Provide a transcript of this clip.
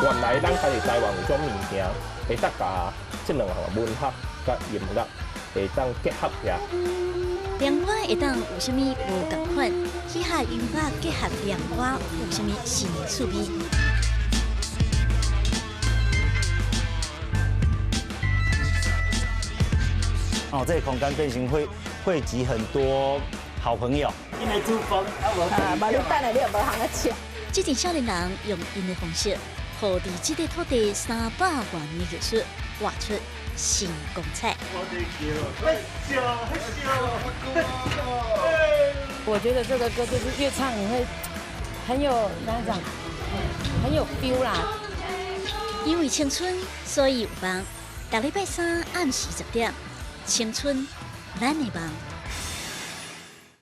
原來咱家己台灣有種物件，會當共這兩項文學佮音樂會當結合起來。涼歌會當有啥物無仝款？嘻哈音樂結合涼歌有啥物新趣味？哦，這個空間變成會匯集很多好朋友。因為煮飯，啊，無你等下你也無通來吃。這陣少年人用𪜶的方式，予佇這塊土地300多年藝術活出新光彩。我覺得這個歌就是越唱你會很有那種很有 feel 啦。因為青春，所以有夢。逐禮拜三暗時10點，青春，咱的夢。